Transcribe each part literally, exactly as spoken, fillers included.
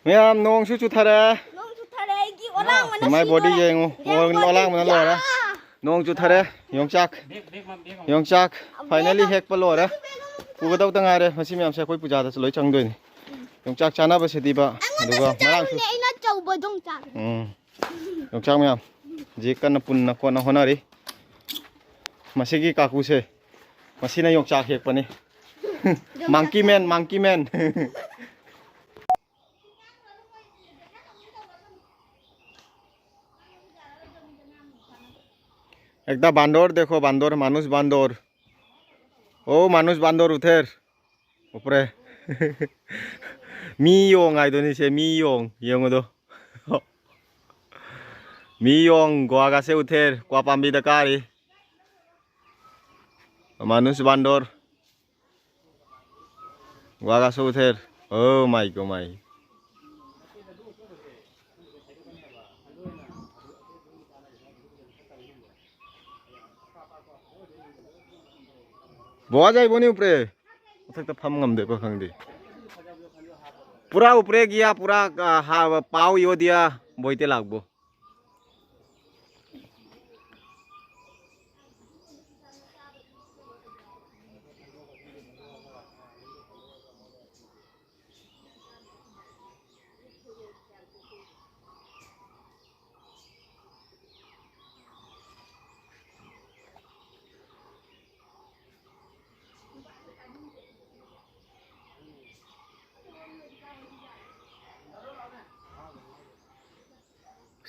ꯃꯌꯥꯝ, ꯅꯣꯡꯁꯨ ꯆꯨꯊꯔꯦ꯫ ꯅꯣꯡ ꯆꯨꯊꯔꯦ, ꯑꯩꯒꯤ ꯑꯣꯂꯥꯡꯕꯅ ꯃꯥꯏ ꯕꯣꯗꯤ ꯁꯤꯗꯣꯔꯦ꯫ ꯌꯦꯡꯉꯨ, ꯃꯥꯏ ꯑꯣ-, ꯕꯣꯗꯤ꯫ ꯑꯣꯂꯥꯡꯕꯅ ꯌꯥ! ꯂꯣꯏꯔꯦ꯫ ꯅꯣꯡ ꯆꯨꯊꯔꯦ, ꯌꯣꯡꯆꯥꯛ, ꯌꯣꯡꯆꯥꯛ ꯑꯃꯨꯛ finally ꯍꯦꯛꯄ꯫ ꯍꯦꯛꯄ ꯂꯣꯏꯔꯦ꯫ ꯄꯨꯒꯗꯧꯗ ꯉꯥꯏꯔꯦ꯫ ꯃꯁꯤ ꯃꯌꯥꯝꯁꯦ ꯑꯩꯈꯣꯏ ꯄꯨꯖꯥꯗꯁꯨ ꯂꯣꯏ ꯆꯪꯗꯣꯏꯅꯤ꯫ ꯌꯣꯡꯆꯥꯛ ꯆꯥꯅꯕꯁꯤꯗꯤꯕ꯫ ꯑꯗꯨꯒ ꯑꯩꯉꯣꯟꯗꯁꯨ ꯉꯔꯥꯡꯁꯨ ꯆꯥꯔꯨꯅꯦ, ꯑꯩꯅ ꯑꯆꯧꯕꯗꯣ ꯑꯃꯨꯛ ꯆꯥꯒꯦ꯫ ꯎꯝ꯫ ꯌꯣꯡꯆꯥꯛ ꯃꯌꯥꯝ ꯍꯧꯖꯤꯛ ꯀꯟꯅ ꯄꯨꯟꯅ ꯈꯣꯠꯅ ꯍꯣꯠꯅꯔꯤ꯫ ꯃꯁꯤꯒꯤ ꯀꯥꯀꯨꯁꯦ, ꯃꯁꯤꯅ ꯌꯣꯡꯆꯥꯛ ꯍꯦꯛꯄꯅꯤ꯫ Monkey man, monkey man꯫ একটা বান্দর দেখো, বান্দর, মানুষ বান্দর। ও মানুষ বান্দর উঠের উপরে। ꯃꯤ ꯌꯣꯡ ꯍꯥꯏꯗꯨꯅꯤ ꯁꯦ, ꯃꯤ ꯌꯣꯡ꯫ ꯌꯦꯡꯉꯨꯗꯣ꯫ ꯃꯤ ꯌꯣꯡ ꯒꯣꯋꯥ ꯒꯥꯁꯦ ꯎꯊꯦꯔ, ꯀ꯭ꯋꯥ ꯄꯥꯝꯕꯤꯗ ꯀꯥꯔꯤ꯫ ꯃꯥꯅꯨꯁ ꯕꯥꯟꯗꯣꯔ꯫ ꯒꯣꯋꯥ ꯒꯥꯁꯦ ꯎꯊꯦꯔ꯫ ꯑꯣ ꯃꯥꯏ ꯒꯣ ꯃꯥꯏ꯫ ꯕꯣꯋꯥ ꯖꯥꯏꯕꯣꯅꯤ ꯎꯄ꯭ꯔꯦ꯫ ꯃꯊꯛꯇ ꯐꯝ ꯉꯝꯗꯦꯀꯣ ꯈꯪꯗꯦ꯫ ꯄꯨꯔꯥ ꯎꯄ꯭ꯔꯦ ꯒꯤꯌꯥ, ꯄꯨꯔꯥ, ꯑ, ꯍꯥ-, ꯄꯥꯎ ꯌꯣ ꯗꯤꯌꯥ, ꯕꯣꯏꯇꯦ ꯂꯥꯛꯕꯣ꯫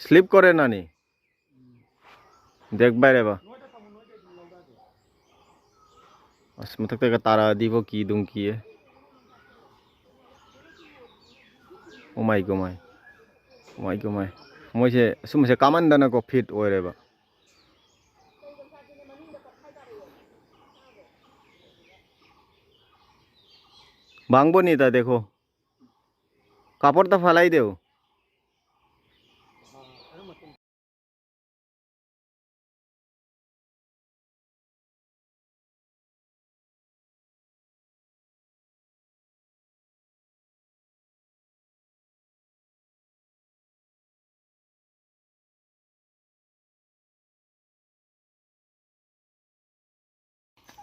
Sleep ꯀꯣꯔꯦ ꯅꯥꯅꯤ꯫ ꯗꯦꯛ ꯕꯥꯏꯔꯦꯕ꯫ ꯑꯁ, ꯃꯊꯛꯇꯒ ꯇꯥꯔꯛꯑꯗꯤꯕꯣ, ꯀꯤꯗꯨꯝ ꯀꯤꯌꯦ꯫ ꯑꯣ ꯃꯥꯏ ꯒꯣ ꯃꯥꯏ꯫ ꯑꯣ ꯃꯥꯏ ꯒꯣ ꯃꯥꯏ꯫ ꯃꯣꯏꯁꯦ, ꯑꯁꯨꯝꯕꯁꯦ ꯀꯥꯃꯟꯗꯅꯀꯣ, ꯐꯤꯠ ꯑꯣꯏꯔꯦꯕ꯫ भांगबो नहीं था, देखो। कापड़ तो फैलाई दो।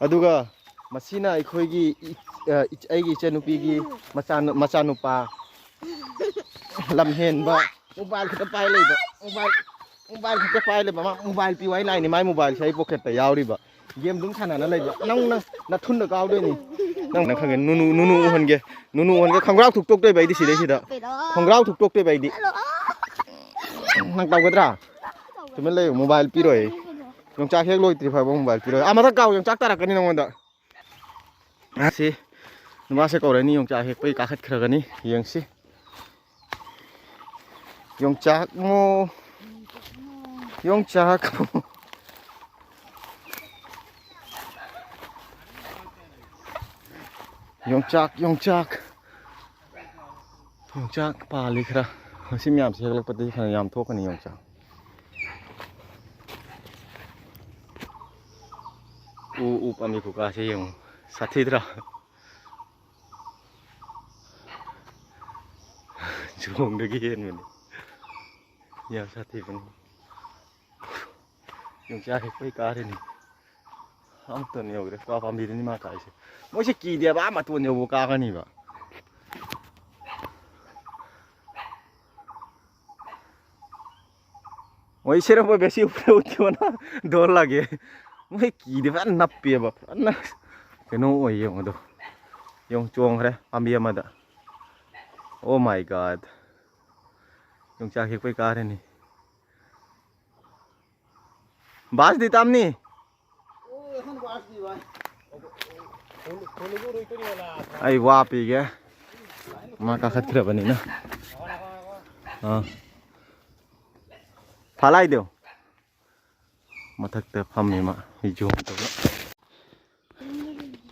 ꯑꯗꯨꯒ ꯃꯁꯤꯅ ꯑꯩꯈꯣꯏꯒꯤ ꯏ-, ꯑ, ꯏꯆ-, ꯑꯩꯒꯤ ꯏꯆꯟꯅꯨꯄꯤꯒꯤ ꯃꯆꯥꯅꯨ-, ꯃꯆꯥꯅꯨꯄꯥ ꯂꯝꯍꯦꯟꯕ꯫ ꯃꯣꯕꯥꯏꯜ ꯈꯛꯇ ꯄꯥꯏ ꯂꯩꯕ꯫ ꯃꯣꯕꯥꯏꯜ, ꯃꯣꯕꯥꯏꯜ ꯈꯛꯇ ꯄꯥꯏ ꯂꯩꯕ꯫ ꯃꯥ ꯃꯣꯕꯥꯏꯜ ꯄꯤꯌꯨ ꯍꯥꯏ ꯂꯥꯛꯏꯅꯤ꯫ ꯃꯥꯏ ꯃꯣꯕꯥꯏꯜꯁꯦ ꯑꯩ ꯄꯣꯀꯦꯠꯇ ꯌꯥꯎꯔꯤꯕ꯫ ꯒꯦꯝ ꯑꯗꯨꯝ ꯁꯥꯟꯅꯅ ꯂꯩꯕ꯫ ꯅꯪ, ꯅꯪ ꯅꯊꯨꯟꯗ ꯀꯥꯎꯗꯣꯏꯅꯤ꯫ ꯅꯪ, ꯅꯪ ꯈꯪꯒꯦ꯫ ꯅꯨꯅꯨ, ꯅꯨꯅꯨ ꯎꯍꯟꯒꯦ꯫ ꯅꯨꯅꯨ ꯎꯍꯟꯒꯦ꯫ ꯈꯣꯡꯒ꯭ꯔꯥꯎ ꯊꯨꯛꯇꯣꯛꯇꯣꯏꯕ ꯑꯩꯗꯤ ꯁꯤꯗꯩꯁꯤꯗ꯫ ꯈꯣꯡꯒ꯭ꯔꯥꯎ ꯊꯨꯛꯇꯣꯛꯇꯣꯏꯕ ꯑꯩꯗꯤ꯫ ꯅꯪ ꯇꯧꯒꯗ꯭ꯔꯥ? ꯇꯨꯃꯤꯟ ꯂꯩꯌꯨ꯫ ꯃꯣꯕꯥꯏꯜ ꯄꯤꯔꯣꯏ꯫ ꯌꯣꯡꯆꯥꯛ ꯍꯦꯛ ꯂꯣꯏꯗ꯭ꯔꯤ ꯐꯥꯎꯕ ꯃꯣꯕꯥꯏꯜ ꯄꯤꯔꯣꯏ꯫ ꯑꯥ, ꯃꯊꯛ ꯀꯥꯎ꯫ ꯌꯣꯡꯆꯥꯛ ꯇꯥꯔꯛꯀꯅꯤ ꯅꯉꯣꯟꯗ꯫ ꯁꯤ ꯅꯨꯄꯥꯁꯦ ꯀꯧꯔꯅꯤ, ꯌꯣꯡꯆꯥꯛ ꯍꯦꯛꯄꯩ ꯀꯥꯈꯠꯈ꯭ꯔꯒꯅꯤ꯫ ꯌꯦꯡꯁꯤ꯫ ꯌꯣꯡꯆꯥꯛ ꯃꯣ-, ꯌꯣꯡꯆꯥꯛ꯫ ꯌꯣꯡꯆꯥꯛ, ꯌꯣꯡꯆꯥꯛ꯫ ꯌꯣꯡꯆꯥꯛ ꯄꯥꯜꯂꯤ ꯈꯔ꯫ ꯃꯁꯤ ꯃꯌꯥꯝꯁꯦ ꯍꯦꯛꯂꯛꯄꯗꯗꯤ ꯐꯅ ꯌꯥꯝ ꯊꯣꯛꯀꯅꯤ ꯌꯣꯡꯆꯥꯛ꯫ ꯎ, ꯎ ꯄꯥꯝꯕꯤ ꯈꯨꯀꯥꯁꯦ ꯌꯦꯡꯉꯨ꯫ ꯁꯥꯊꯤꯗ꯭ꯔꯥ? ꯆꯨꯔꯣꯡꯗꯒꯤ ꯍꯦꯟꯕꯅꯤ꯫ ꯌꯥꯝ ꯁꯥꯊꯤꯕꯅꯤ꯫ ꯌꯣꯡꯆꯥꯛ ꯍꯦꯛꯄꯩ ꯀꯥꯔꯤꯅꯤ꯫ ꯑꯃꯇꯅ ꯌꯧꯗ꯭ꯔꯦ꯫ ꯀ꯭ꯋꯥ ꯄꯥꯝꯕꯤꯗꯅꯤ ꯃꯥ ꯀꯥꯏꯁꯦ꯫ ꯃꯣꯏꯁꯦ ꯀꯤꯗꯦꯕ, ꯑꯥ ꯃꯇꯣꯟ ꯌꯧꯕ ꯀꯥꯒꯅꯤꯕ꯫ ꯃꯣꯏ ꯁꯦꯔꯝꯕ ꯕꯦꯁꯤ ꯎꯄ꯭ꯔꯦ ꯎꯠꯈꯤꯕꯅ ꯗꯣꯔ ꯂꯥꯛꯑꯦ꯫ ꯃꯣꯏ ꯀꯤꯗꯦ, ꯐꯖꯅ ꯅꯞꯄꯦꯕ꯫ ꯐꯖꯅ ꯀꯩꯅꯣ ꯑꯣꯏꯌꯦ ꯌꯦꯡꯉꯣ ꯑꯗꯣ꯫ ꯌꯦꯡꯉꯣ ꯆꯣꯡꯈ꯭ꯔꯦ ꯄꯥꯝꯕꯤ ꯑꯃꯗ꯫ Oh my God꯫ ꯌꯣꯡꯆꯥꯛ ꯍꯦꯛꯄꯩ ꯀꯥꯔꯅꯤ꯫ ꯕꯥꯁ ꯗꯤ ꯇꯥꯝꯅꯤ꯫ ꯑꯩ ꯋꯥ ꯄꯤꯒꯦ꯫ ꯃꯥ ꯀꯥꯈꯠꯈ꯭ꯔꯕꯅꯤꯅ꯫ ꯑꯥ꯫ ꯐꯥꯂꯥꯏꯗꯣ꯫ ꯃꯊꯛꯇ ꯐꯝꯃꯤ ꯃꯥ꯫ ꯑꯩ ꯖꯨꯝ ꯇꯧꯕ꯫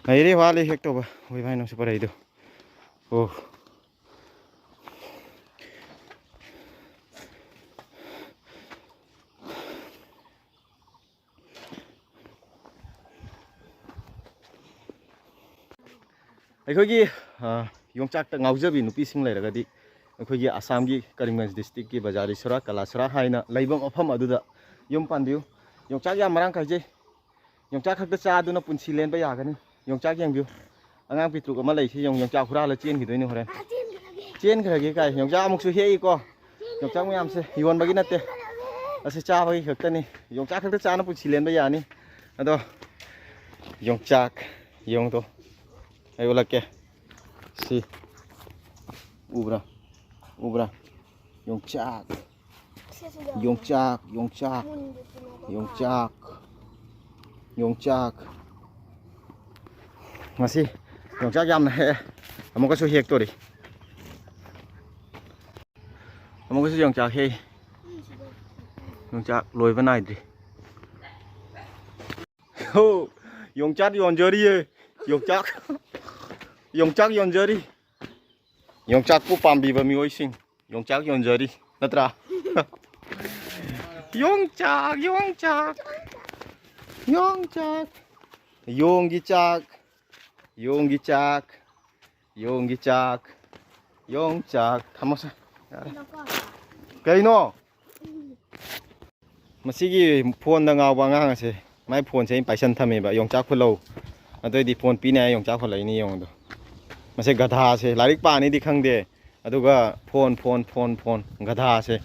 ꯍꯩꯔꯦ, ꯋꯥꯠꯂꯤ ꯍꯦꯛ ꯇꯧꯕ꯫ ꯍꯣꯏ ꯚꯥꯏ, ꯅꯪꯁꯨ ꯄꯔꯩꯗꯣ꯫ ꯑꯣ꯫ ꯑꯩꯈꯣꯏꯒꯤ, ꯑ, ꯌꯣꯡꯆꯥꯛꯇ ꯉꯥꯎꯖꯕꯤ ꯅꯨꯄꯤꯁꯤꯡ ꯂꯩꯔꯒꯗꯤ ꯑꯩꯈꯣꯏꯒꯤ ꯑꯁꯥꯝꯒꯤ ꯀꯔꯤꯝꯒꯟꯖ ꯗꯤꯁꯇ꯭ꯔꯤꯛꯀꯤ ꯕꯖꯥꯔꯤ ꯁꯣꯔꯥ, ꯀꯂꯥ ꯁꯣꯔꯥ ꯍꯥꯏꯅ ꯂꯩꯕ ꯃꯐꯝ ꯑꯗꯨꯗ ꯌꯨꯝ ꯄꯥꯟꯕꯤꯌꯨ꯫ ꯌꯣꯡꯆꯥꯛ ꯌꯥꯝ ꯃꯔꯥꯡ ꯀꯥꯏꯖꯩ꯫ ꯌꯣꯡꯆꯥꯛ ꯈꯛꯇ ꯆꯥꯗꯨꯅ ꯄꯨꯟꯁꯤ ꯂꯦꯟꯕ ꯌꯥꯒꯅꯤ꯫ ꯌꯣꯡꯆꯥꯛ ꯌꯦꯡꯕꯤꯌꯨ꯫ ꯑꯉꯥꯡ ꯄꯤꯇ꯭ꯔꯨꯛ ꯑꯃ ꯂꯩꯁꯤ ꯌꯦꯡꯉꯨ, ꯌꯣꯡꯆꯥꯛ ꯍꯨꯔꯥꯜꯂ ꯆꯦꯟꯈꯤꯗꯣꯏꯅꯤ ꯍꯣꯔꯦꯟ꯫ ꯆꯦꯟꯈ꯭ꯔꯒꯦ ꯀꯥꯏ, ꯌꯣꯡꯆꯥꯛ ꯑꯃꯨꯛꯁꯨ ꯍꯦꯛꯏꯀꯣ꯫ ꯌꯣꯡꯆꯥꯛ ꯃꯌꯥꯝꯁꯦ ꯌꯣꯟꯕꯒꯤ ꯅꯠꯇꯦ, ꯑꯁꯤ ꯆꯥꯕꯒꯤ ꯈꯛꯇꯅꯤ꯫ ꯌꯣꯡꯆꯥꯛ ꯈꯛꯇ ꯆꯥꯅ ꯄꯨꯟꯁꯤ ꯂꯦꯟꯕ ꯌꯥꯅꯤ꯫ ꯑꯗꯣ ꯌꯣꯡꯆꯥꯛ ꯌꯦꯡꯉꯨꯗꯣ, ꯑꯩ ꯎꯠꯂꯛꯀꯦ꯫ ꯁꯤ ꯎꯕ꯭ꯔꯥ? ꯎꯕ꯭ꯔꯥ? ꯌꯣꯡꯆꯥꯛ, ꯌꯣꯡꯆꯥꯛ, ꯌꯣꯡꯆꯥꯛ, ꯌꯣꯡꯆꯥꯛ, ꯌꯣꯡꯆꯥꯛ꯫ ꯉꯁꯤ ꯌꯣꯡꯆꯥꯛ ꯌꯥꯝꯅ ꯍꯦꯛꯑꯦ꯫ ꯑꯃꯨꯛꯀꯁꯨ ꯍꯦꯛꯇꯣꯔꯤ꯫ ꯑꯃꯨꯛꯀꯁꯨ ꯌꯣꯡꯆꯥꯛ ꯍꯦꯛꯏ꯫ ꯌꯣꯡꯆꯥꯛ ꯂꯣꯏꯕ ꯅꯥꯏꯗ꯭ꯔꯤ꯫ ꯍꯣ, ꯌꯣꯡꯆꯥꯛ ꯌꯣꯟꯖꯔꯤꯌꯦ꯫ ꯌꯣꯡꯆꯥꯛ, ꯌꯣꯡꯆꯥꯛ ꯌꯣꯟꯖꯔꯤ꯫ ꯌꯣꯡꯆꯥꯛꯄꯨ ꯄꯥꯝꯕꯤꯕ ꯃꯤꯑꯣꯏꯁꯤꯡ, ꯌꯣꯡꯆꯥꯛ ꯌꯣꯟꯖꯔꯤ, ꯅꯠꯇ꯭ꯔꯥ? ꯌꯣꯡꯆꯥꯛ, ꯌꯣꯡꯆꯥꯛ, ꯌꯣꯡꯆꯥꯛ, ꯌꯣꯡꯒꯤ ꯆꯥꯛ, ꯌꯣꯡꯒꯤ ꯆꯥꯛ, ꯌꯣꯡꯒꯤ ꯆꯥꯛ, ꯌꯣꯡꯆꯥꯛ꯫ ꯊꯝꯃꯣꯁꯦ꯫ ꯌꯥꯔꯦ꯫ ꯀꯩꯅꯣ? ꯃꯁꯤꯒꯤ ꯐꯣꯟꯗ ꯉꯥꯎꯕ ꯑꯉꯥꯡ ꯑꯁꯦ, ꯃꯥꯏ ꯐꯣꯟꯁꯦ ꯑꯩꯅ ꯄꯥꯏꯁꯟ ꯊꯝꯃꯦꯕ, ꯌꯣꯡꯆꯥꯛ ꯈꯨꯠꯂꯧ꯫ ꯑꯗꯨꯑꯣꯏꯗꯤ ꯐꯣꯟ ꯄꯤꯅꯤ ꯍꯥꯏ ꯌꯣꯡꯆꯥꯛ ꯈꯨꯠꯂꯛꯏꯅꯤ ꯌꯦꯡꯉꯨꯗꯣ꯫ ꯃꯁꯤ ꯒꯙꯥꯁꯦ ꯂꯥꯏꯔꯤꯛ ꯄꯥꯅꯤꯗꯤ ꯈꯪꯗꯦ, ꯑꯗꯨꯒ ꯐꯣꯟ, ꯐꯣꯟ, ꯐꯣꯟ, ꯐꯣꯟ, ꯒꯙꯥꯁꯦ꯫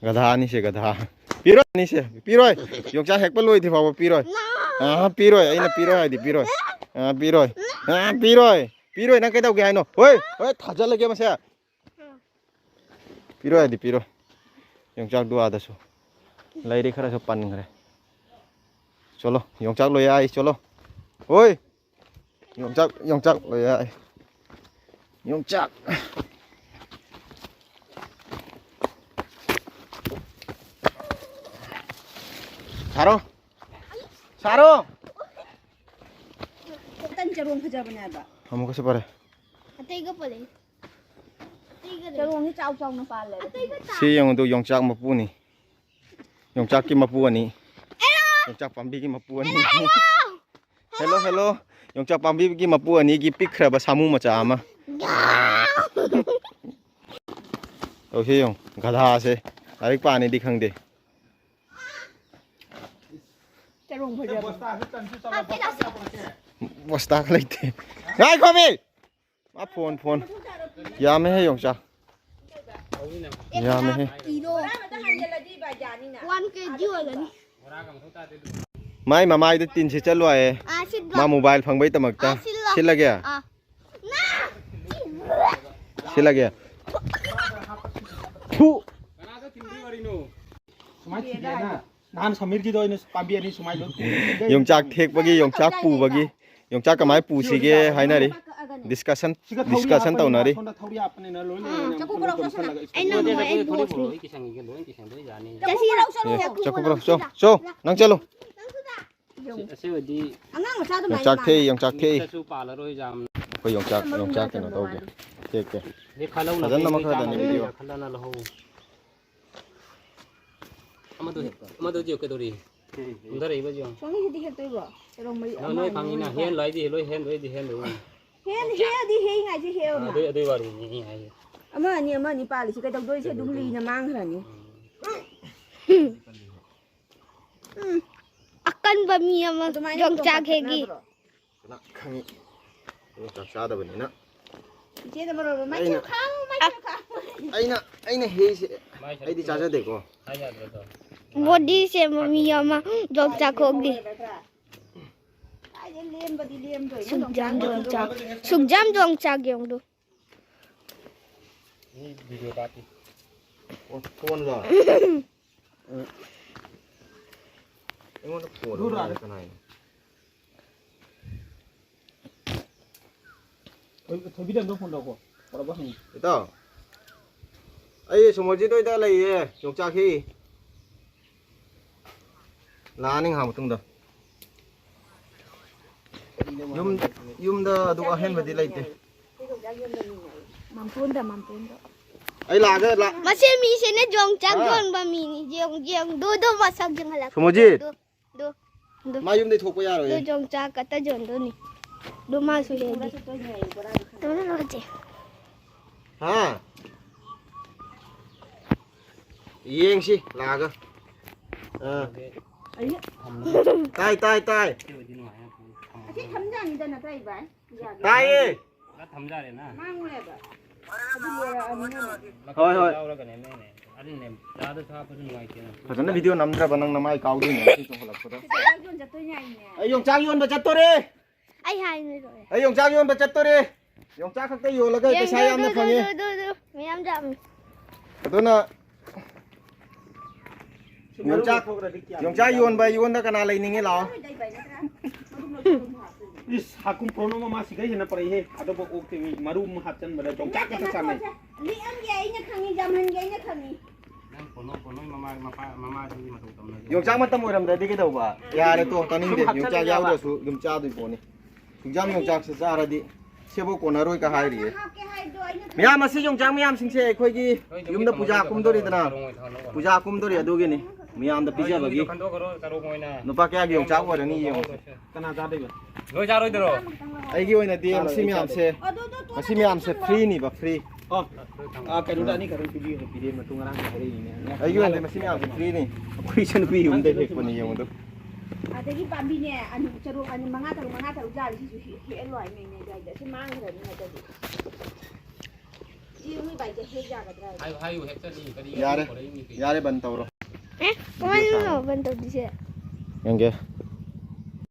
ꯒꯙꯥꯅꯤꯁꯦ, ꯒꯙꯥ꯫ ꯄꯤꯔꯣꯏ ꯑꯅꯤꯁꯦ, ꯄꯤꯔꯣꯏ꯫ ꯌꯣꯡꯆꯥꯛ ꯍꯦꯛꯄ ꯂꯣꯏꯗ꯭ꯔꯤ ꯐꯥꯎꯕ ꯄꯤꯔꯣꯏ꯫ ꯑꯥ, ꯄꯤꯔꯣꯏ, ꯑꯩꯅ ꯄꯤꯔꯣꯏ ꯍꯥꯏꯗꯤ ꯄꯤꯔꯣꯏ꯫ ꯑꯥ, ꯄꯤꯔꯣꯏ꯫ ꯑꯥ, ꯄꯤꯔꯣꯏ꯫ ꯄꯤꯔꯣꯏ, ꯅꯪ ꯀꯩꯗꯧꯒꯦ ꯍꯥꯏꯅꯣ? ꯍꯣꯏ, ꯍꯣꯏ, ꯊꯥꯖꯜꯂꯒꯦ ꯃꯁꯦ꯫ ꯄꯤꯔꯣꯏ ꯍꯥꯏꯗꯤ ꯄꯤꯔꯣꯏ꯫ ꯌꯣꯡꯆꯥꯛ ꯗꯨꯋꯥꯗꯁꯨ ꯂꯩꯔꯤ, ꯈꯔꯁꯨ ꯄꯟꯈ꯭ꯔꯦ꯫ ꯆꯣꯂꯣ, ꯌꯣꯡꯆꯥꯛ ꯂꯣꯏ ꯌꯥꯏ, ꯆꯣꯂꯣ꯫ ꯍꯣꯏ, ꯌꯣꯡꯆꯥꯛ, ꯌꯣꯡꯆꯥꯛ ꯂꯣꯏ ꯌꯥꯏ꯫ ꯌꯣꯡꯆꯥꯛ꯫ ꯁꯥꯔꯣ, ꯁꯥꯔꯣ꯫ ꯈꯛꯇꯪ ꯆꯔꯣꯡ ꯐꯖꯕꯅꯦ ꯍꯥꯏꯕ꯫ ꯑꯃꯨꯛꯀꯁꯨ ꯄꯔꯦ꯫ ꯑꯇꯩꯒ ꯄꯜꯂꯦ꯫ ꯑꯇꯩꯒ ꯂꯩ꯫ ꯆꯔꯣꯡꯁꯦ ꯆꯥꯎ ꯆꯥꯎꯅ ꯄꯥꯜꯂꯦꯕ꯫ ꯑꯇꯩꯒ ꯇꯥ-, ꯁꯤ ꯌꯦꯡꯉꯨꯗꯣ, ꯌꯣꯡꯆꯥꯛ ꯃꯄꯨꯅꯤ꯫ ꯌꯣꯡꯆꯥꯛꯀꯤ ꯃꯄꯨ ꯑꯅꯤ꯫ ꯍꯦꯔꯥ! ꯌꯣꯡꯆꯥꯛ ꯄꯥꯝꯕꯤꯒꯤ ꯃꯄꯨ ꯑꯅꯤ꯫ ꯍꯦꯔꯥ, ꯍꯦꯔꯥ! Hello, hello. ꯌꯣꯡꯆꯥꯛ ꯄꯥꯝꯕꯤꯒꯤ ꯃꯄꯨ ꯑꯅꯤꯒꯤ ꯄꯤꯛꯈ꯭ꯔꯕ ꯁꯥꯃꯨ ꯃꯆꯥ ꯑꯃ꯫ ꯌꯥ! ꯇꯧꯁꯦ ꯌꯦꯡꯉꯨ, ꯒꯙꯥꯁꯦ ꯂꯥꯏꯔꯤꯛ ꯄꯥꯅꯤꯗꯤ ꯈꯪꯗꯦ꯫ ꯕꯣꯁꯇꯥ ꯈꯔ ꯂꯩꯇꯦ꯫ ꯉꯥꯏꯈꯣꯃꯤ! ꯃꯥ ꯐꯣꯟ, ꯐꯣꯟ꯫ ꯌꯥꯝꯃꯦꯍꯦ ꯌꯣꯡꯆꯥꯛ꯫ ꯌꯥꯝꯃꯦꯍꯦ꯫ ꯀꯤꯂꯣ꯫ ꯋꯥꯟ ꯀꯦ ꯖꯤ ꯑꯣꯏꯔꯅꯤ꯫ ꯃꯥꯏ ꯃꯃꯥꯏꯗ ꯇꯤꯟ ꯁꯤꯠꯆꯜꯂꯣ ꯍꯥꯏꯌꯦ꯫ ꯑꯥ, ꯁꯤꯠꯂꯣ꯫ ꯃꯥ ꯃꯣꯕꯥꯏꯜ ꯐꯪꯕꯩꯗꯃꯛꯇ꯫ ꯑꯥ, ꯁꯤꯠꯂꯣ꯫ ꯁꯤꯠꯂꯒꯦ? ꯑꯥ꯫ ꯁꯤꯠꯂꯒꯦ꯫ ꯐꯨ! ꯀꯅꯥꯗ ꯊꯤꯟꯕꯒꯤ ꯋꯥꯔꯤꯅꯣ? ꯁꯨꯃꯥꯏꯅ ꯊꯤꯟꯒꯦꯅ꯫ ꯅꯍꯥꯟ ꯁꯃꯤꯔꯒꯤꯗꯣ ꯑꯩꯅ ꯄꯥꯝꯕꯤ ꯑꯅꯤ ꯁꯨꯃꯥꯏꯅ ꯂꯣꯏ ꯄꯨꯔꯦ꯫ ꯌꯣꯡꯆꯥꯛ ꯊꯦꯛꯄꯒꯤ, ꯌꯣꯡꯆꯥꯛ ꯄꯨꯕꯒꯤ, ꯌꯣꯡꯆꯥꯛ ꯀꯃꯥꯏꯅ ꯄꯨꯁꯤꯒꯦ ꯍꯥꯏꯅꯔꯤ꯫ ꯗꯤꯁꯀꯁꯟ, ꯁꯤꯒ ꯊꯧꯔꯤ ꯗꯤꯁꯀꯁꯟ ꯍꯥꯞꯄꯅꯤꯅ, ꯇꯧꯅꯔꯤ꯫ ꯁꯣꯝꯗ ꯊꯧꯔꯤ ꯍꯥꯞꯄꯅꯤꯅ ꯂꯣꯏ ꯂꯩꯔꯦꯅꯦ꯫ ꯆꯐꯨ ꯄꯨꯂꯞ ꯄꯨꯂꯞ ꯄꯨꯂꯞ ꯄꯨꯂꯞ ꯄꯨꯂꯞ꯫ ꯑꯩꯅ ꯑꯃꯨꯛ ꯑꯩ ꯕꯣꯁꯅꯤ꯫ ꯂꯣꯏ ꯀꯤꯁꯪꯉꯤꯒꯦ, ꯂꯣꯏ ꯀꯤꯁꯪꯗꯣꯏ ꯌꯥꯅꯤ꯫ ꯆꯐꯨ ꯄꯨꯔꯛꯎ, ꯆꯠꯂꯣ꯫ ꯑꯦ, ꯆꯐꯨ ꯄꯨꯔꯛꯎ, ꯆꯣ, ꯆꯣ, ꯅꯪ ꯆꯠꯂꯣ꯫ ꯑꯁꯤ-, ꯑꯁꯤꯕꯨꯗꯤ ꯑꯉꯥꯡ ꯃꯆꯥ ꯑꯗꯨꯃꯥꯏꯅ ꯌꯣꯡꯆꯥꯛ ꯊꯦꯛꯏ, ꯌꯣꯡꯆꯥꯛ ꯊꯦꯛꯏ꯫ ꯃꯤꯠꯇꯁꯨ ꯄꯥꯜꯂꯔꯣꯏ ꯌꯥꯝꯅ꯫ ꯑꯩꯈꯣꯏ ꯌꯣꯡꯆꯥꯛ, ꯌꯣꯡꯆꯥꯛ ꯀꯩꯅꯣ ꯇꯧꯒꯦ꯫ ꯊꯦꯛꯀꯦ꯫ ꯍꯦꯛ ꯈꯜꯍꯧꯅ ꯐꯖꯅ ꯍꯦꯛ ꯃꯈꯥꯗꯅꯤ ꯆꯥꯝꯃ ꯚꯤꯗꯤꯑꯣ꯫ ꯈꯜꯂꯅ ꯂꯧꯍꯧ꯫ ꯑꯃꯗꯣ, ꯑꯃꯗꯣ ꯌꯦꯡꯉꯨ ꯀꯩꯗꯧꯔꯤ? ꯀꯨꯝꯊꯔꯛꯏꯕ ꯌꯦꯡꯉꯨ꯫ ꯁꯣꯝꯒꯤꯁꯤꯗꯤ ꯍꯦꯛꯇꯣꯏꯕ꯭ꯔꯣ? ꯆꯔꯣꯡ ꯃꯔꯤ ꯅꯪ ꯑꯃ ꯅꯣꯏ ꯑꯅꯤ ꯐꯪꯉꯤꯅ ꯑꯍꯨꯝ ꯍꯦꯟ ꯂꯣꯏꯗꯤ ꯍꯦꯜꯂꯣꯏ, ꯍꯦꯟ ꯂꯣꯏꯗꯤ ꯍꯦꯟ ꯂꯣꯏ꯫ ꯍꯦꯟ, ꯍꯦꯟꯗꯤ ꯍꯦꯟ ꯍꯥꯏꯁꯦ ꯍꯦꯛꯑꯣꯅ꯫ ꯑꯗꯨꯏ, ꯑꯗꯨꯏ ꯋꯥꯔꯤꯅꯤ ꯑꯩ ꯍꯥꯏꯁꯦ꯫ ꯑꯃ ꯑꯅꯤ, ꯑꯃ ꯑꯅꯤ ꯄꯥꯜꯂꯤꯁꯤ ꯀꯩꯗꯧꯗꯣꯏꯁꯦ ꯑꯗꯨꯝ ꯂꯤꯅ ꯃꯥꯡꯈ꯭ꯔꯅꯤ꯫ ꯎꯝ꯫ ꯑꯀꯟꯕ ꯃꯤ ꯑꯃ ꯑꯗꯨꯃꯥꯏꯅ ꯌꯣꯡꯆꯥꯛ ꯍꯦꯛꯏ꯫ ꯀꯅꯥ ꯈꯪꯉꯤ? ꯌꯣꯡꯆꯥꯛ ꯆꯥꯗꯕꯅꯤꯅ꯫ ꯏꯆꯦꯅ ꯃꯔꯣꯜ ꯑꯃ, "ꯃꯥꯏꯈꯦꯠ ꯈꯥꯛꯎ, ꯃꯥꯏꯈꯦꯠ ꯈꯥꯛꯎ"꯫ ꯑꯩꯅ, ꯑꯩꯅ ꯍꯦꯛꯏꯁꯦ ꯑꯩꯗꯤ ꯆꯥꯖꯗꯦꯀꯣ꯫ ꯕꯣꯗꯤ ꯁꯦꯝꯕ ꯃꯤ ꯑꯃ ꯌꯣꯡꯆꯥꯛ ꯈꯣꯛꯂꯤ꯫ ꯀꯥꯏꯗꯩ ꯂꯦꯝꯕꯗꯤ ꯂꯦꯝꯗꯣꯏꯅꯣ, ꯁꯨꯛꯖꯥꯝ ꯌꯣꯡꯆꯥꯛ ꯌꯣꯡꯆꯥꯛ, ꯁꯨꯛꯖꯥꯝ ꯌꯣꯡꯆꯥꯛ ꯌꯦꯡꯉꯨ꯫ ꯃꯤ ꯚꯤꯗꯤꯑꯣ ꯀꯥꯞꯄꯤ꯫ ꯐꯣꯟ, ꯐꯣꯟꯂꯣ? ꯑꯩꯉꯣꯟꯗ ꯐꯣꯟ ꯑꯃ ꯂꯥꯛꯑꯦ, ꯀꯅꯥꯏꯅꯣ? ꯊꯣꯏ-, ꯊꯣꯏꯕꯤꯗ ꯑꯝꯇ ꯐꯣꯟ ꯇꯧꯀꯣ꯫ ꯇꯧꯔꯕ ꯍꯪꯉꯨ꯫ ꯏꯇꯥꯎ, ꯑꯩ ꯁꯣꯃꯣꯔꯖꯤꯠ ꯍꯣꯏꯗ ꯂꯩꯌꯦ, ꯌꯣꯡꯆꯥꯛ ꯍꯦꯛꯏ꯫ ꯂꯥꯛꯑꯅꯤ ꯉꯥꯏꯍꯥꯛ ꯃꯇꯨꯡꯗ꯫ ꯌꯨꯝ, ꯌꯨꯝꯗ ꯑꯗꯨ ꯑꯍꯦꯟꯕꯗꯤ ꯂꯩꯇꯦ꯫ ꯃꯥꯝꯇꯣꯟꯗ, ꯃꯥꯝꯇꯣꯟꯗ꯫ ꯑꯩ ꯂꯥꯛꯑꯒ ꯂꯥꯛ- ꯃꯁꯤ ꯃꯤꯁꯤꯅ ꯌꯣꯡꯆꯥꯛ ꯍꯥ? ꯌꯣꯟꯕ ꯃꯤꯅꯤ꯫ ꯌꯦꯡ, ꯌꯦꯡ, ꯗꯨ, ꯗꯨ ꯃꯁꯛ ꯌꯦꯡꯍꯜꯂꯛꯀꯦ꯫ ꯁꯣꯃꯣꯔꯖꯤꯠ꯫ ꯗꯨ, ꯗꯨ, ꯗꯨ꯫ ꯃꯥ ꯌꯨꯝꯗꯩ ꯊꯣꯛꯄ ꯌꯥꯔꯣꯏꯌꯦ꯫ ꯗꯨ ꯌꯣꯡꯆꯥꯛ ꯀꯇ ꯌꯣꯟꯗꯣꯏꯅꯤ꯫ ꯗꯨ ꯃꯥꯁꯨ ꯍꯦꯛꯒꯦ꯫ ꯇꯧꯔ ꯂꯣꯏꯔꯦ꯫ ꯍꯥ? ꯌꯦꯡꯁꯤ ꯂꯥꯛꯑꯒ꯫ ꯑꯥ꯫ ꯇꯥꯏ, ꯇꯥꯏ, ꯇꯥꯏ꯫ ꯑꯁꯤ ꯊꯝꯖꯥꯅꯤꯗꯅ ꯇꯥꯏ ꯚꯥꯏ꯫ ꯇꯥꯏꯌꯦ꯫ ꯈꯔ ꯊꯝꯖꯔꯦꯅ꯫ ꯃꯥꯡꯉꯨꯔꯦꯕ꯫ ꯑꯗꯨ ꯂꯣꯏꯔꯛꯑꯕꯅꯤꯅꯅꯦ꯫ ꯍꯣꯏ, ꯍꯣꯏ꯫ ꯌꯥꯎꯔꯒꯅꯦ ꯃꯦꯅꯦ꯫ ꯑꯗꯨꯅꯦ ꯆꯥꯗ ꯊꯥꯛꯄꯁꯨ ꯅꯨꯡꯉꯥꯏꯇꯦꯅ꯫ ꯐꯖꯅ ꯚꯤꯗꯤꯑꯣ ꯅꯝꯗ꯭ꯔꯕ ꯅꯪ ꯅꯃꯥꯏ ꯀꯥꯎꯗꯣꯏꯅꯦ ꯁꯤ ꯆꯣꯡꯈꯠꯂꯛꯄꯗ꯫ ꯁꯤꯗ ꯆꯥꯛ ꯌꯣꯟ ꯆꯠꯇꯣꯏꯅꯦ ꯍꯥꯏꯅꯦ꯫ ꯑꯩ ꯌꯣꯡꯆꯥꯛ ꯌꯣꯟꯕ ꯆꯠꯇꯣꯔꯦ꯫ ꯑꯩ ꯍꯥꯏꯅꯦ ꯂꯣꯏꯔꯦ꯫ ꯑꯩ ꯌꯣꯡꯆꯥꯛ ꯌꯣꯟꯕ ꯆꯠꯇꯣꯔꯦ꯫ ꯌꯣꯡꯆꯥꯛ ꯈꯛꯇ ꯌꯣꯜꯂꯒ ꯑꯩ ꯄꯩꯁꯥ ꯌꯥꯝꯅ ꯐꯪꯉꯦ꯫ ꯃꯌꯥꯝ ꯌꯥꯝꯃꯤ꯫ ꯑꯗꯨꯅ ꯌꯣꯡꯆꯥꯛ, ꯌꯣꯡꯆꯥꯛ ꯌꯣꯟꯕ ꯑꯩꯉꯣꯟꯗ ꯀꯅꯥ ꯂꯩꯅꯤꯡꯉꯦ ꯂꯥꯛꯑꯣ꯫ ꯏꯁ, ꯍꯥꯀꯨꯝ ꯄꯣꯔꯅꯣ ꯃꯃꯥ ꯁꯤꯗꯩ ꯍꯦꯟꯅ ꯄꯔꯩꯍꯦ꯫ ꯑꯗꯨꯕꯨ ꯑꯣꯛꯇꯦ ꯃꯤ ꯃꯔꯨ ꯑꯃ ꯍꯥꯞꯆꯟꯕꯗ ꯌꯣꯡꯆꯥꯛ ꯈꯛꯇ ꯆꯥꯅꯩ꯫ ꯂꯤꯛꯑꯝꯒꯦ ꯑꯩꯅ ꯈꯪꯉꯤ, ꯌꯥꯝꯍꯟꯒꯦ ꯑꯩꯅ ꯈꯪꯉꯤ꯫ ꯅꯪ ꯄꯣꯔꯅꯣ, ꯄꯣꯔꯅꯣ ꯃꯃꯥ, ꯃꯄꯥ, ꯃꯃꯥꯗꯨꯒꯤ ꯃꯇꯧ ꯇꯧꯅ꯫ ꯌꯣꯡꯆꯥꯛ ꯃꯇꯝ ꯑꯣꯏꯔꯝꯗ꯭ꯔꯗꯤ ꯀꯩꯗꯧꯕ? ꯌꯥꯔꯦ ꯇꯣ, ꯇꯥꯅꯤꯡꯗꯦ꯫ ꯁꯨꯝ ꯌꯣꯡꯆꯥꯛ ꯍꯥꯞꯆꯜꯂꯤꯔꯕ? ꯌꯥꯎꯗ꯭ꯔꯁꯨ ꯑꯗꯨꯝ ꯆꯥꯗꯣꯏ ꯄꯣꯠꯅꯤ꯫ ꯁꯨꯡꯖꯥꯝ ꯌꯣꯡꯆꯥꯛꯁꯦ ꯆꯥꯔꯗꯤ ꯁꯦꯕꯣꯠ ꯀꯣꯟꯅꯔꯣꯏꯒ ꯍꯥꯏꯔꯤꯌꯦ꯫ ꯃꯌꯥꯝ ꯑꯁꯤ ꯌꯣꯡꯆꯥꯛ ꯃꯌꯥꯝꯁꯤꯡꯁꯦ ꯑꯩꯈꯣꯏꯒꯤ ꯌꯨꯝꯗ ꯄꯨꯖꯥ ꯀꯨꯝꯗꯣꯔꯤꯗꯅ, ꯄꯨꯖꯥ ꯀꯨꯝꯗꯣꯔꯤ ꯑꯗꯨꯒꯤꯅꯤ ꯃꯌꯥꯝꯗ ꯄꯤꯖꯕꯒꯤ꯫ ꯂꯨꯄꯥ ꯀꯌꯥꯒꯤ ꯌꯣꯡꯆꯥꯛ ꯑꯣꯏꯔꯅꯤ ꯌꯦꯡꯉꯁꯦ꯫ ꯀꯅꯥ ꯆꯥꯗꯣꯏꯕ? ꯂꯣꯏ ꯆꯥꯔꯣꯏꯗꯔꯣ? ꯑꯩꯒꯤ ꯑꯣꯏꯅꯗꯤ ꯃꯁꯤ ꯃꯌꯥꯝꯁꯦ, ꯃꯁꯤ ꯃꯌꯥꯝꯁꯦ ꯐ꯭ꯔꯤꯅꯤꯕ, ꯐ꯭ꯔꯤ꯫ ꯑꯣ, ꯑꯥ, ꯀꯩꯅꯣꯗ ꯑꯅꯤꯈꯛꯇꯪ ꯄꯤꯕꯤꯌꯨ, ꯄꯤꯔꯦ ꯃꯇꯨꯡ ꯉꯔꯥꯡ ꯍꯥꯏꯔꯛꯏꯅꯦ꯫ ꯑꯩꯒꯤ ꯑꯣꯏꯅꯗꯤ ꯃꯁꯤ ꯃꯌꯥꯝꯁꯦ ꯐ꯭ꯔꯤꯅꯤ꯫ ꯑꯩꯈꯣꯏ ꯏꯆꯟꯅꯨꯄꯤ ꯌꯨꯝꯗ ꯍꯦꯛꯄꯅꯦ, ꯌꯦꯡꯉꯨꯗꯣ꯫ ꯑꯗꯒꯤ ꯄꯥꯝꯕꯤꯅꯦ ꯑꯅꯤ, ꯆꯔꯨ ꯑꯅꯤ, ꯃꯉꯥ ꯇꯔꯨꯛ, ꯃꯉꯥ ꯇꯔꯨꯛ ꯌꯥꯜꯂꯤꯁꯤꯁꯨ ꯍꯦꯛ-, ꯍꯦꯛꯑ ꯂꯣꯏꯔꯦ ꯃꯦꯝꯅꯦ ꯑꯗꯨꯋꯥꯏꯗ꯫ ꯁꯤ ꯃꯥꯡꯈ꯭ꯔꯅꯤ ꯅꯠꯇ꯭ꯔꯗꯤ꯫ ꯏꯆꯦ ꯃꯣꯏ ꯕꯥꯏꯗ ꯍꯦꯛ ꯌꯥꯒꯗ꯭ꯔꯥ ꯍꯥꯏꯁꯦ? ꯍꯥꯏꯌꯨ, ꯍꯥꯏꯌꯨ, ꯍꯦꯛꯇꯅꯤ꯫ ꯀꯔꯤ ꯌꯥꯔꯦ꯫ ꯄꯣꯔꯛꯏꯅꯤ ꯀꯩꯅꯣ? ꯌꯥꯔꯦ, ꯕꯟ ꯇꯧꯔꯣ꯫ ꯑꯦ, ꯀꯃꯥꯏꯅꯅꯣ ꯕꯟ ꯇꯧꯗꯣꯏꯁꯦ? ꯌꯦꯡꯒꯦ꯫